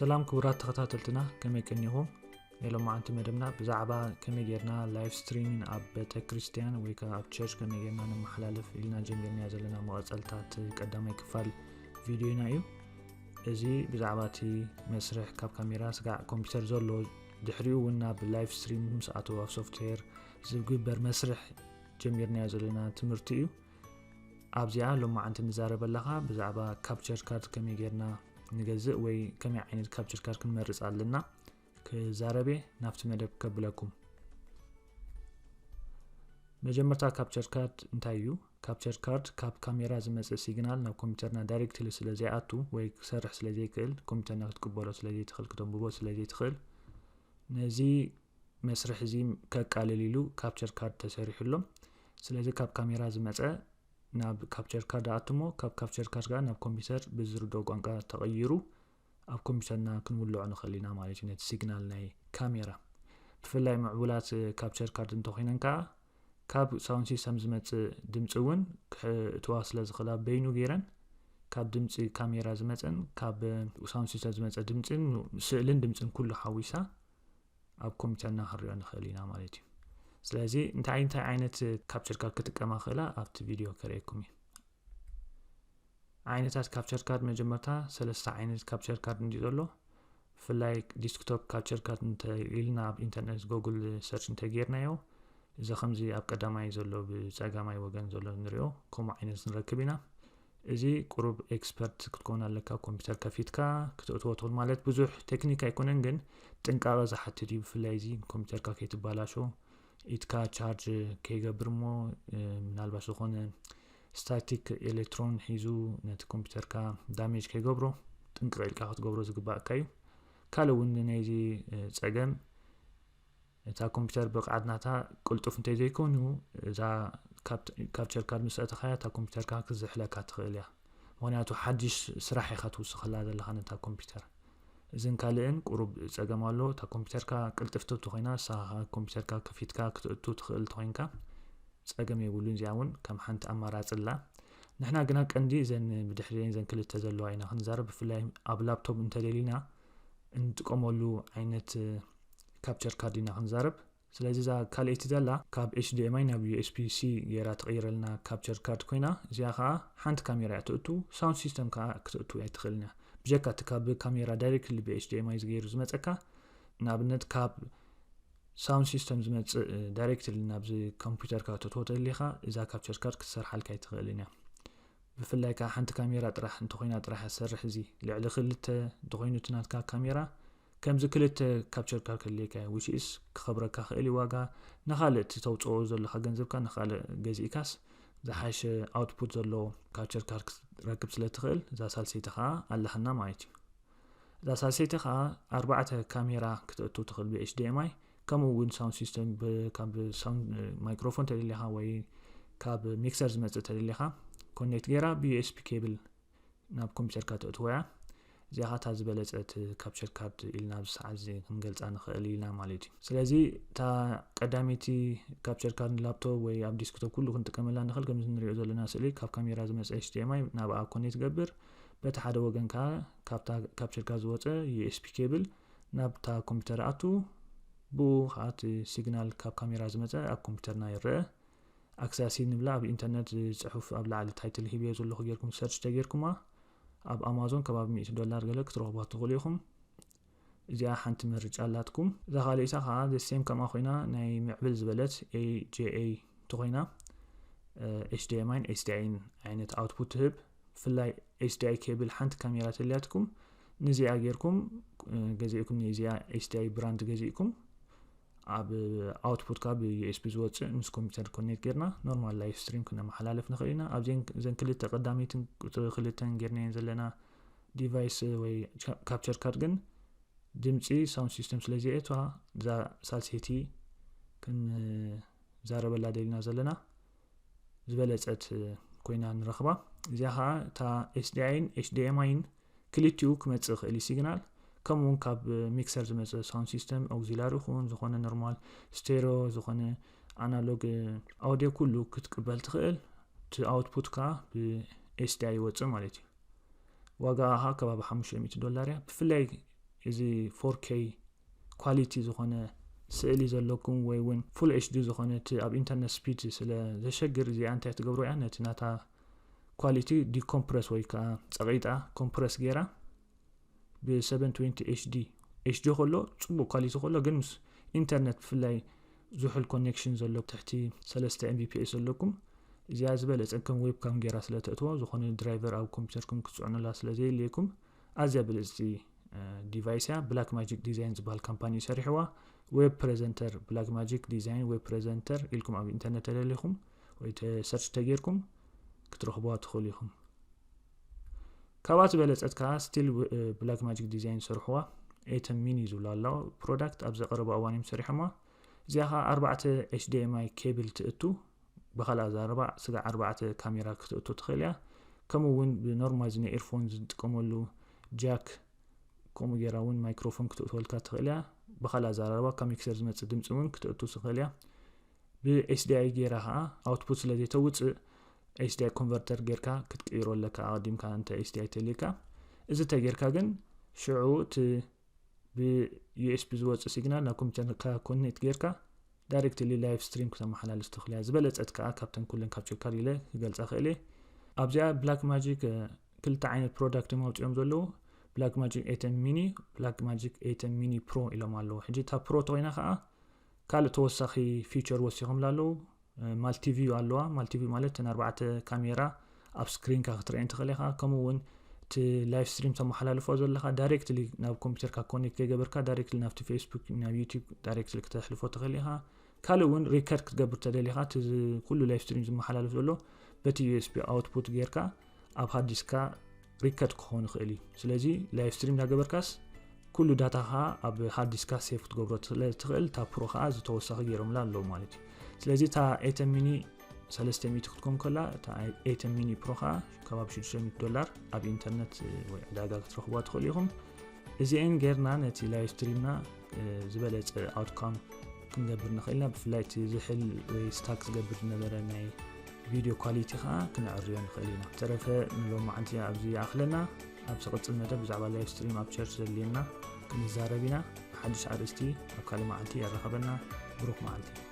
ሰላም ክቡራት ተኸታተልትና፣ ከመይ ቀኒኹም? ናይ ሎማዓንቲ መደብና ብዛዕባ ከመይ ጌርና ላይቭ ስትሪሚንግ ኣብ ቤተ ክርስቲያን ወይ ከኣ ኣብ ቸርች ከመይ ጌርና ነመሓላልፍ ኢልና ጀሚርናዮ ዘለና መቐጸልታ እቲ ቀዳማይ ክፋል ቪድዮና እዩ። እዚ ብዛዕባ እቲ መስርሕ ካብ ካሜራ ስጋዕ ኮምፒውተር ዘሎ፣ ድሕሪኡ እውን ናብ ላይቭ ስትሪም ምስ ኣተወ ኣብ ሶፍትዌር ዝግበር መስርሕ ጀሚርናዮ ዘለና ትምህርቲ እዩ። ኣብዚኣ ሎማዓንቲ ንዛረበላ ከኣ ብዛዕባ ካፕቸር ካርድ ከመይ ጌርና ንገዝእ ወይ ከመይ ዓይነት ካፕቸር ካርድ ክንመርጽ ኣለና ክዛረብ እየ። ናብቲ መደብ ከብለኩም። መጀመርታ ካፕቸር ካርድ እንታይ እዩ? ካፕቸር ካርድ ካብ ካሜራ ዝመጽእ ሲግናል ናብ ኮምፒውተርና ዳይሬክትሊ ስለ ዘይኣቱ ወይ ክሰርሕ ስለ ዘይክእል፣ ኮምፒውተርና ክትቅበሎ ስለ ዘይትኽእል፣ ክተንብቦ ስለ ዘይትኽእል፣ ነዚ መስርሕ እዚ ከቃልል ኢሉ ካፕቸር ካርድ ተሰሪሑ ኣሎ። ስለዚ ካብ ካሜራ ዝመጸ ናብ ካፕቸር ካርድ ኣትሞ፣ ካብ ካፕቸር ካርድ ጋር ናብ ኮምፒውተር ብዝርድኦ ቋንቋ ተቐይሩ ኣብ ኮምፒውተርና ክንውልዖ ንኽእል ኢና ማለት እዩ፣ ነቲ ሲግናል ናይ ካሜራ። ብፍላይ ምዕቡላት ካፕቸር ካርድ እንተኾይነን ከኣ ካብ ሳውንድ ሲስተም ዝመጽእ ድምጺ እውን ክእትዋ ስለ ዝኽእላ በይኑ ገይረን ካብ ድምጺ ካሜራ ዝመጸን ካብ ሳውንድ ሲስተም ዝመጸ ድምጽን ስእልን ድምጽን ኩሉ ሓዊሳ ኣብ ኮምፒውተርና ክንሪኦ ንኽእል ኢና ማለት እዩ። ስለዚ እንታይ እንታይ ዓይነት ካፕቸር ካርድ ክጥቀማ ክእላ ኣብቲ ቪድዮ ከርእየኩም እዩ። ዓይነታት ካፕቸር ካርድ፣ መጀመርታ ሰለስተ ዓይነት ካፕቸር ካርድ እንዲ ዘሎ። ብፍላይ ዲስክቶፕ ካፕቸር ካርድ እንተ ኢልና ኣብ ኢንተርኔት ጎግል ሰርች እንተ ጌርናዮ፣ እዚ ከምዚ ኣብ ቀዳማይ ዘሎ ብጸጋማይ ወገን ዘሎ ንሪኦ ከምኡ ዓይነት ንረክብ ኢና። እዚ ቁሩብ ኤክስፐርት ክትከውን ኣለካ። ኮምፒውተር ከፊትካ ክትእትዎ ትኽእል፣ ማለት ብዙሕ ቴክኒክ ኣይኮነን፣ ግን ጥንቃቐ ዝሓትት እዩ። ብፍላይ እዚ ኮምፒውተርካ ከይትባላሾ፣ ኢድካ ቻርጅ ከይገብር እሞ፣ እ፣ ምናልባት ዝኾነ ስታቲክ ኤሌክትሮን ሒዙ ነቲ ኮምፒውተርካ ዳሜጅ ከይገብሮ ጥንቅቕ ኢልካ ክትገብሮ ዝግባእካ እዩ። ካልእ እውን ናይዚ፣ እ፣ ጸገም፣ እታ ኮምፒውተር ብቕዓት ናታ ቅልጡፍ እንተዘይኮይኑ፣ እዛ ካፕ-፣ ካፕቸር ካርድ ምስ ኣእተኻያ እታ ኮምፒውተርካ ክትዝሕለካ ትኽእል እያ። ምኽንያቱ ሓድሽ ስራሕ ኢኻ ትውስኸላ ዘለኻ ነታ ኮምፒውተር። እዝን ካልእን ቁሩብ ጸገም ኣሎ። እታ ኮምፒውተርካ ቅልጥፍቲ እንተኾይና፣ ንስኻ ኮምፒውተርካ ከፊትካ ክትእቱ ትኽእል እንተኾይንካ፣ ጸገም የብሉን። እዚኣ እውን ከም ሓንቲ ኣማራጺ ኣላ። ንሕና ግና ቀንዲ እዘን ብድሕሪኤን እዘን ክልተ ዘለዋ ኢና ክንዛረብ። ብፍላይ ኣብ ላፕቶፕ እንተደሊና እንጥቀመሉ ዓይነት ካፕቸር ካርድ ኢና ክንዛረብ። ስለዚ እዛ ካልኣይቲ ዘላ ካብ ኤች ዲ ኤም ኣይ ናብ ዩ ኤስ ቢ ሲ ጌራ ትቕይረልና ካፕቸር ካርድ ኮይና፣ እዚኣ ኸኣ ሓንቲ ካሜራ እያ ትእቱ፣ ሳውንድ ሲስተም ከኣ ክትእቱ ኣይትኽእልን እያ። ብጀካ እቲ ካብ ካሜራ ዳይሬክትሊ ብ ኤች ዲ ኤም ኣይ ዝገይሩ ዝመጸካ፣ ንኣብነት ካብ ሳውንድ ሲስተም ዝመጽእ ዳይሬክትሊ ናብዚ ኮምፒውተርካ ከተእትዎ ተደሊኻ፣ እዛ ካፕቸር ካርድ ክትሰርሓልካ ኣይትኽእልን እያ። ብፍላይ ከኣ ሓንቲ ካሜራ ጥራሕ እንተኾይና ጥራሕ እያ ትሰርሕ። እዚ ልዕሊ ክልተ እንተኾይኑ እቲ ናትካ ካሜራ፣ ከምዚ ክልተ ካፕቸር ካርድ ከድልየካ እዩ፣ which is ክኸብረካ ክእል እዩ ዋጋ። ንኻልእ እቲ ተውፅኦ ዘለኻ ገንዘብካ ንኻልእ ገዚእካስ ዝሓሸ ኣውትፑት ዘለዎ ካፕቸር ካርድ ክትረክብ ስለ ትኽእል፣ እዛ ሳልሰይቲ ኸኣ ኣለሃና ማለት እዩ። እዛ ሳልሰይቲ ኸኣ ኣርባዕተ ካሜራ ክትእቱ ትኽእል ብ ኤች ዲ ኤም ኣይ፣ ከምኡ እውን ሳውንድ ሲስተም ብ-፣ ካብ ሳውንድ ማይክሮፎን ተደሊኻ ወይ ካብ ሚክሰር ዝመጽእ ተደሊኻ ኮኔክት ጌራ ብ ዩ ኤስ ቢ ኬብል ናብ ኮምፒውተርካ ተእትዎ እያ። እዚኣ ኸኣ እታ ዝበለጸት ካፕቸር ካርድ ኢልና ኣብዚ ሰዓት እዚ ክንገልጻ ንኽእል ኢና ማለት እዩ። ስለዚ እታ ቀዳመይቲ ካፕቸር ካርድ ንላፕቶፕ ወይ ኣብ ዲስክቶፕ ኩሉ ክንጥቀመላ ንኽእል። ከምዚ ንሪኦ ዘለና ስእሊ ካብ ካሜራ ዝመጸ ኤች ዲ ኤም ኣይ ናብኣ ኮኔክት ትገብር። በቲ ሓደ ወገን ከኣ ካብታ ካፕቸር ካርድ ዝወጸ ዩ ኤስ ቢ ኬብል ናብታ ኮምፒውተር ኣቱ፣ ብኡ ኸኣ እቲ ሲግናል ካብ ካሜራ ዝመጸ ኣብ ኮምፒውተርና ይረአ። ኣክሳሲ ንብላ ኣብ ኢንተርነት ጽሑፍ ኣብ ላዕሊ ታይትል ሂብዮ ዘለኹ ጌርኩም ሰርች ተጌርኩማ፣ ኣብ ኣማዞን ከባቢ ሚእቲ ዶላር ገለ ክትረኽቧ ትኽእሉ ኢኹም። እዚኣ ሓንቲ ምርጫ ኣላትኩም። እዛ ካልኣይታ ኸኣ the same ከምኣ ኮይና ናይ ምዕብል ዝበለት ኤ ጄ ኤ እንተኾይና፣ እ፣ ኤች ዲ ኤም ኣይን ኤስ ዲ ኣይን ዓይነት ኣውትፑት ትህብ። ብፍላይ ኤች ዲ ኣይ ኬብል ሓንቲ ካሜራ ተልያትኩም፣ ንዚኣ ጌርኩም፣ እ፣ ገዚእኩም፣ ንዚኣ ኤች ዲ ኣይ ብራንድ ገዚእኩም፣ ኣብ ኣውትፑት ካብ ዩ ኤስ ቢ ዝወፅእ ምስ ኮምፒውተር ኮኔክት ጌርና ኖርማል ላይቭ ስትሪም ክነመሓላልፍ ንኽእል ኢና። ኣብዘን፣ እዘን ክልተ ቀዳመይትን ክልተን ጌርናየን ዘለና ዲቫይስ ወይ ካ-፣ ካፕቸር ካርድ ግን ድምፂ ሳውንድ ሲስተም ስለ ዘየእትዋ፣ እዛ ሳልሰይቲ ክንዛረበላ ደሊና ዘለና ዝበለፀት ኮይና ንረኽባ። እዚኣ ኸዓ እታ ኤስ ዲ ኣይን ኤች ዲ ኤም ኣይን ክልቲኡ ክመፅእ ይኽእል እዩ ሲግናል። ከምኡ እውን ካብ ሚክሰር ዝመፅእ ሳውንድ ሲስተም ኦግዚላሪ ይኹን ዝኾነ ኖርማል ስቴሪዮ ዝኾነ ኣናሎግ ኣውዲዮ ኩሉ ክትቅበል ትኽእል። እቲ ኣውትፑት ከዓ ብ ኤስ ዲ ኣይ ይወፅእ ማለት እዩ። ዋጋ ከዓ ከባቢ ሓሙሽተ ሚእቲ ዶላር እያ። ብፍላይ እዚ four K quality ዝኾነ ስእሊ ዘለኩም ወይ እውን full HD ዝኾነ እቲ ኣብ ኢንተርነት ስፒድ ስለ ዘሸግር፣ እዚኣ እንታይ ትገብሮ እያ፣ ነቲ ናታ quality decompress ወይ ከዓ ጸቒጣ compress ገይራ ብ seven twenty HD HD ከሎ ጽቡቕ quality ከሎ፣ ግን ምስ ኢንተርነት ብፍላይ ዝሑል connection ዘሎ ትሕቲ ሰለስተ M B P S ዘለኩም፣ እዚኣ ዝበለጸ ከም ዌብካም ገይራ ስለ ተእትዎ፣ ዝኾነ ድራይቨር ኣብ ኮምፒውተርኩም ክትጽዕኑላ ስለ ዘየድልየኩም፣ ኣዝያ ብልጽቲ ዲቫይስ እያ። ብላክ ማጂክ ዲዛይን ዝበሃል ካምፓኒ ሰሪሕዋ። ዌብ ፕሬዘንተር፣ ብላክ ማጂክ ዲዛይን ዌብ ፕሬዘንተር ኢልኩም ኣብ ኢንተርነት ተደሊኹም ወይ ሰርች ተጌርኩም ክትረኽብዋ ትኽእሉ ኢኹም። ካብኣ ዝበለጸት ከዓ ስቲል ብላክ ማጂክ ዲዛይን ዝሰርሕዋ ኤተም ሚኒ ዝብላ ኣለዋ ፕሮዳክት፣ ኣብዚ ቀረባ እዋን እዮም ሰሪሖምዋ። እዚኣ ከዓ ኣርባዕተ H D M I ኬብል ትእቱ፣ ብኻልእ ኣዛረባ ስጋዕ ኣርባዕተ ካሜራ ክትእቱ ትኽእል እያ። ከምኡ እውን ብኖርማል እዚ ናይ ኤርፎን ዝጥቀመሉ ጃክ፣ ከምኡ ገይራ እውን ማይክሮፎን ክትእትወልካ ትኽእል እያ። ብኻልእ ኣዛራርባ ካብ ሚክሰር ዝመጽእ ድምፂ እውን ክትእቱ ትኽእል እያ። ብ H D I ገይራ ከዓ ኣውትፑት ስለ ዘይተውፅእ፣ H D I ኮንቨርተር ጌርካ ክትቅይሮ ኣለካ፣ ኣቐዲምካ እንተ H D I ተልካ። እዚ ተጌርካ ግን ሽዑ እቲ ብ U S B ዝወፅእ ሲግናል ናብ ኮምፒውተርካ ኮኔክት ጌርካ ዳይሬክትሊ ላይቭ ስትሪም ክተመሓላልፍ ትኽእል እያ። ዝበለፀት ከዓ ካብተን ኩለን ካብ ቸካር ኢለ ክገልፃ ክእል እየ። ኣብዚኣ ብላክ ማጂክ ክልተ ዓይነት ፕሮዳክት እዮም ኣውፂኦም ዘለዉ፣ ብላክ ማጂክ ኤተም ሚኒ፣ ብላክ ማጂክ ኤተም ሚኒ ፕሮ ኢሎም ኣለዉ። ሕጂ እታ ፕሮ ተኮይና ከዓ ካልእ ተወሳኺ ፊቸር ወሲኾምላ ኣለዉ። ማልቲቪው ኣለዋ። ማልቲቪው ማለት እተን ኣርባዕተ ካሜራ ኣብ ስክሪንካ ክትርእየን ትኽእል ኢኻ። ከምኡ እውን እቲ ላይቭ ስትሪም ተመሓላልፎ ዘለኻ ዳይሬክትሊ ናብ ኮምፒውተርካ ኮኔክት ከይገበርካ ዳይሬክትሊ ናብቲ ፌስቡክ፣ ናብ ዩቲዩብ ዳይሬክትሊ ክተሕልፎ ትኽእል ኢኻ። ካልእ እውን ሪከርድ ክትገብር ተደሊኻ፣ እቲ ዝ-፣ ኩሉ ላይቭ ስትሪም ዝመሓላለፍ ዘሎ በቲ U S B ኣውትፑት ጌርካ ኣብ ሃርድ ዲስክካ ሪከርድ ክኸውን ይኽእል እዩ። ስለዚ ላይቭ ስትሪም እንዳገበርካስ ኩሉ ዳታኻ ኣብ ሃርድ ዲስክካ ሴቭ ክትገብሮ ስለ ትኽእል፣ እታ ፕሮ ከዓ ዝተወሳኺ ገይሮምላ ኣለዉ ማለት እዩ። ስለዚ እታ ኤተም ሚኒ ሰለስተ ሚእቲ ክትኮን ከላ፣ እታ ኤተም ሚኒ ፕሮ ከዓ ከባቢ ሽዱሽተ ሚእቲ ዶላር ኣብ ኢንተርነት ወይ ዕዳጋ ክትረኽቡዋ ትኽእሉ ኢኹም። እዚአን ጌርና ነቲ ላይቭ ስትሪምና፣ እ፣ ዝበለጸ ኣውትካም ክንገብር ንኽእል ኢና። ብፍላይ እቲ ዝሕል ወይ ስታክ ዝገብር ዝነበረ ናይ ቪድዮ ኳሊቲ ከዓ ክነዕርዮ ንኽእል ኢና። ተረፈ ንሎም መዓልቲ ኣብዚ ይኣኽለና። ኣብ ዝቕጽል መደብ ብዛዕባ ላይቭ ስትሪም ኣብ ቸርች ዘድልየና ክንዛረብ ኢና። ብሓድሽ ኣርእስቲ ኣብ ካልእ መዓልቲ የራኸበና። ብሩኽ መዓልቲ።